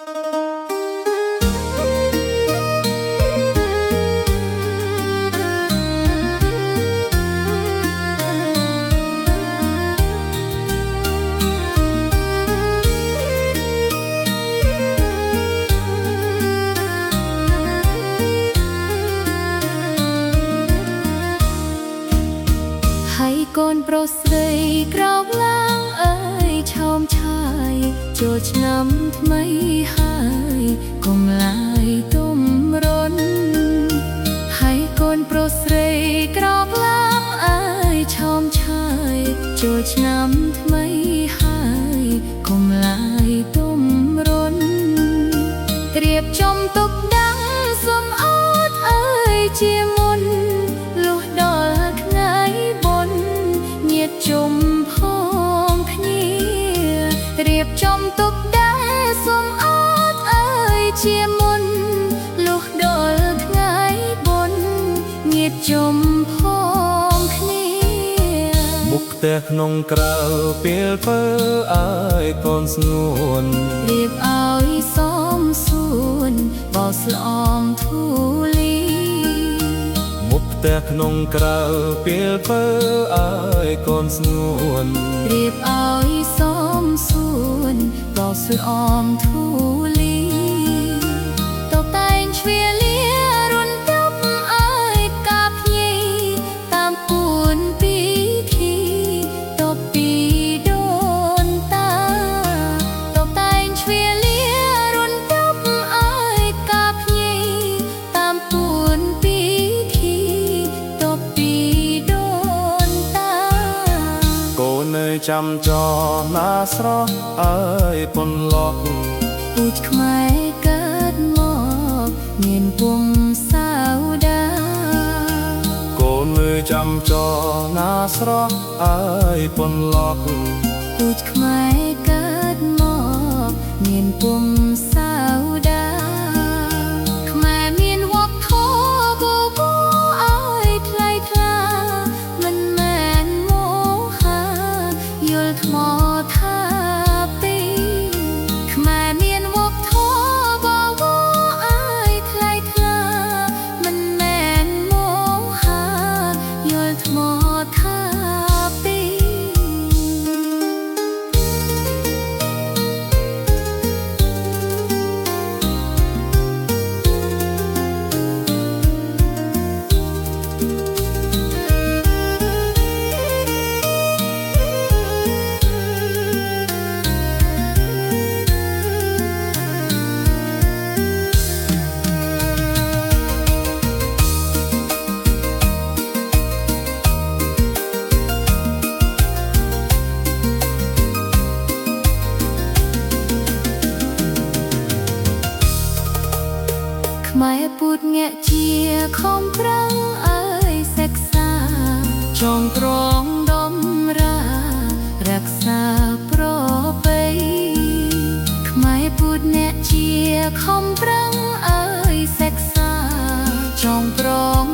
ហើយកូនប្រុសស្រីក្រោកឡើងអើយឆោមឆាយចូលឆ្នាំថ្មីហើយកុំឡាយទុំរនហើយកូនប្រុសស្រីក្រោកឡើងអើយឆោមឆាយចូលឆ្នាំថ្មីហើយកុំឡាយទុំរនរៀបចំទុកដាំងសុំអត់អើយជាមុនលុះដល់ថ្ងៃបុណ្យញាតិជុំផងគ្នារៀបចំទុកដែរសុំអត់អើយជាមុនលុះដល់ថ្ងៃបុណ្យញាតិជុំផងគ្នា មុខផ្ទះក្នុងក្រៅពេលធ្វើឲ្យកូនស្ងួន រៀបឲ្យសមសួនបោស្លំធូលី មុខផ្ទះក្នុងក្រៅពេលធ្វើឲ្យកូនស្ងួន រៀបឲ្យសមសួនបោស្លំធូលីតបតែងជ្វាលារុនទប់ឲ្យកាភ្ញីតាមពួនពីធីតបពីដូនតាតបតែងជ្វាលារុនទប់ឲ្យកាភ្ញីតាមពួនពីធីតបពីដូនតា កូននៅចាំចណាស្រស់អើយពន្លក ពូជខ្មែរកើតមកមានពុំសាវតា កូននៅចាំចណាស្រស់អើយពន្លក ពូជខ្មែរកើតមកមានពុំសាវតាខ្មែរមានវប្បធម៌បបរឲ្យថ្លៃថ្លាមិនមែនមោហាយល់ថ្មថាពីខ្មែរមានវប្បធម៌បវរឲ្យថ្លៃថ្លាមិនមែនមោហាយល់ថ្មថាពី ខ្មែរពូតងាក់ជាខំប្រឹងអើយសិក្សាចងក្រងដំរារក្សាប្រពៃខ្មែរពូតអ្នកជាខំប្រឹងអើយសិក្សាចងក្រង